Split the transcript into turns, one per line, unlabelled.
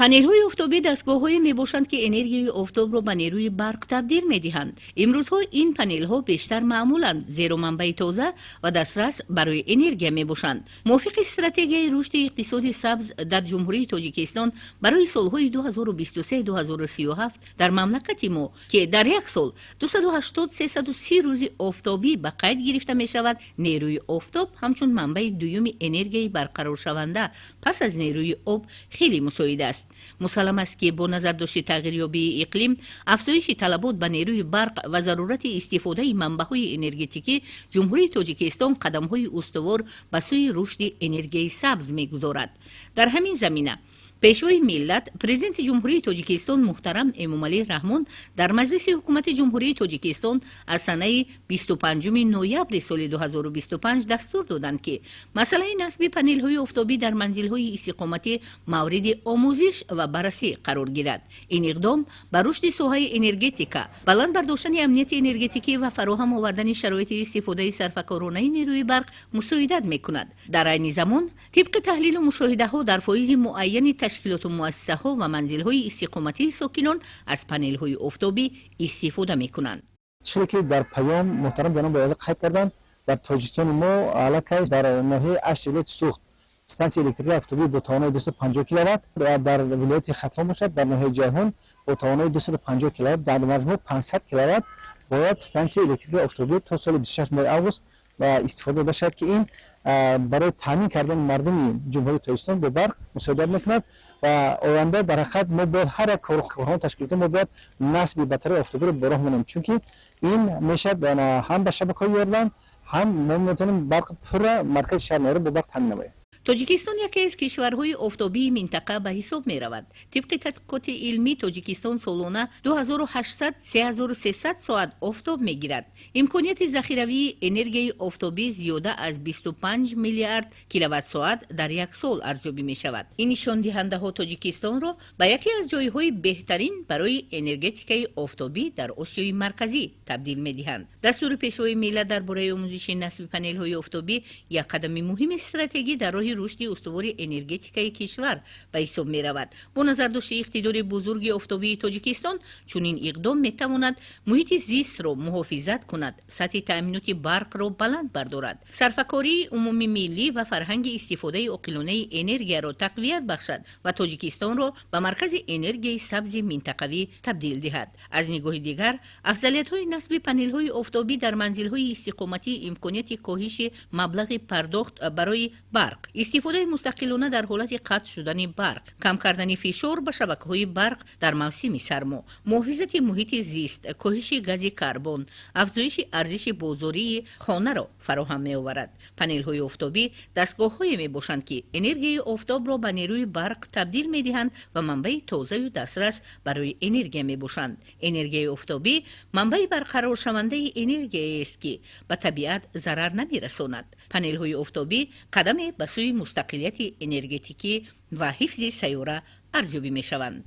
Панелҳои офтобӣ дастгоҳҳое мебошанд, ки энергияи офтобро ба нерӯи барқ табдил медиҳанд. Имрӯзҳо ин панелҳо бештар маъмуланд, зеро манбаи тоза ва дастрас барои энергия мебошанд. Мувофиқи стратегияи рушди иқтисоди сабз дар Ҷумҳурии Тоҷикистон барои солҳои 2023-2037, дар мамлакати мо, ки дар як сол 280-330 рӯзи офтобӣ ба қайд гирифта мешавад, нерӯи офтоб ҳамчун манбаи дуюми энергияи барқароршаванда пас аз нерӯи об хеле мусоид аст. Мусаллам аст, ки бо назардошти тағйирёбии иқлим, афзоиши талабот ба нерӯи барқ ва зарурати истифодаи манбаъҳои энергетикӣ, Ҷумҳурии Тоҷикистон қадамҳои устувор ба сӯи рушди энергияи сабз мегузорад. Дар ҳамин замина Пешвои миллат, Президенти Ҷумҳурии Тоҷикистон муҳтарам Эмомалӣ Раҳмон дар Маҷлиси Ҳукумати Ҷумҳурии Тоҷикистон аз санаи 25 ноябри соли 2025 дастур доданд, ки масъалаи насби панелҳои офтобӣ дар манзилҳои истиқоматӣ мавриди омӯзиш ва баррасӣ қарор гирад. Ин иқдом ба рушди соҳаи энергетика, баланд бардоштани амнияти энергетикӣ ва фароҳам овардани шароити истифодаи сарфакоронаи нерӯи барқ мусоидат мекунад. Дар айни замон, тибқи таҳлилу мушоҳидаҳо, дар фоизи муайяни ташкилоту муассисаҳо ва манзилҳои истиқоматии сокинон аз панелҳои офтобӣ истифода мекунанд.
Чизе ки дар паём муҳтарам ҷаноби олӣ қайд карданд, дар Тоҷикистони мо аллакай дар ноҳияи Ашти вилояти Суғд стансияи электрикии офтобӣ бо тавонои 250 киловатт ва дар вилояти Хатлон бошад, дар ноҳияи Ҷайҳун бо тавонои 250 киловатт, дар маҷмӯъ 500 киловатт бояд стансияи электрикии офтобӣ то соли 26 моҳи август истифода дода шавад, ки ин барои таъмин кардани мардуми Ҷумҳурии Тоҷикистон бо барқ мусоидат мекунад. Ва оянда дар ҳақиқат мо бояд ҳар як корхона, ташкилоти мо бояд насби батареяи офтобиро ба роҳ монем, чунки ин мешавад ҳам ба шабакаҳои ёрдам, ҳам мо метавонем барқи пурра маркази шаҳр норо бо барқ таъмин намоем.
Тоҷикистон яке аз кишварҳои офтобии минтақа ба ҳисоб меравад. Тибқи тадқиқоти илмӣ, Тоҷикистон солона 2800-3300 соат офтоб мегирад. Имконияти захиравии энергияи офтобӣ зиёда аз 25 миллиард киловатт-соат дар як сол арзёбӣ мешавад. Ин нишондиҳандаҳо Тоҷикистонро ба яке аз ҷойҳои беҳтарин барои энергетикаи офтобӣ дар Осиёи Марказӣ табдил медиҳанд. Дастури Пешвои миллат дар бораи омӯзиши насби панелҳои офтобӣ як қадами муҳими стратегӣ дар роҳи рушди устувори энергетикаи кишвар ба ҳисоб меравад. Бо назардошти иқтидори бузурги офтобии Тоҷикистон, чунин иқдом метавонад муҳити зистро муҳофизат кунад, сатҳи таъминоти барқро баланд бардорад, сарфакории умумимиллӣ ва фарҳанги истифодаи оқилонаи энергияро тақвият бахшад ва Тоҷикистонро ба маркази энергияи сабзи минтақавӣ табдил диҳад. Аз нигоҳи дигар, афзалиятҳои насби панелҳои офтобӣ дар манзилҳои истиқоматӣ имконияти коҳиши маблағи пардохт барои барқ, истифодаи мустақилона дар ҳолати қатъ шудани барқ, кам кардани фишор ба шабакаҳои барқ дар мавсими сармо, муҳофизати муҳити зист, коҳиши гази карбон, афзоиши арзиши бозории хонаро фароҳам меоварад. Панелҳои офтобӣ дастгоҳҳое мебошанд, ки энергияи офтобро ба нерӯи барқ табдил медиҳанд ва манбаи тозаю дастрас барои энергия мебошанд. Энергияи офтобӣ манбаи барқароршавандаи энергияест, ки ба табиат зарар намерасонад. Панелҳои офтобӣ қадаме ба сӯи мустақилияти энергетикӣ ва ҳифзи сайёра арзёбӣ мешаванд.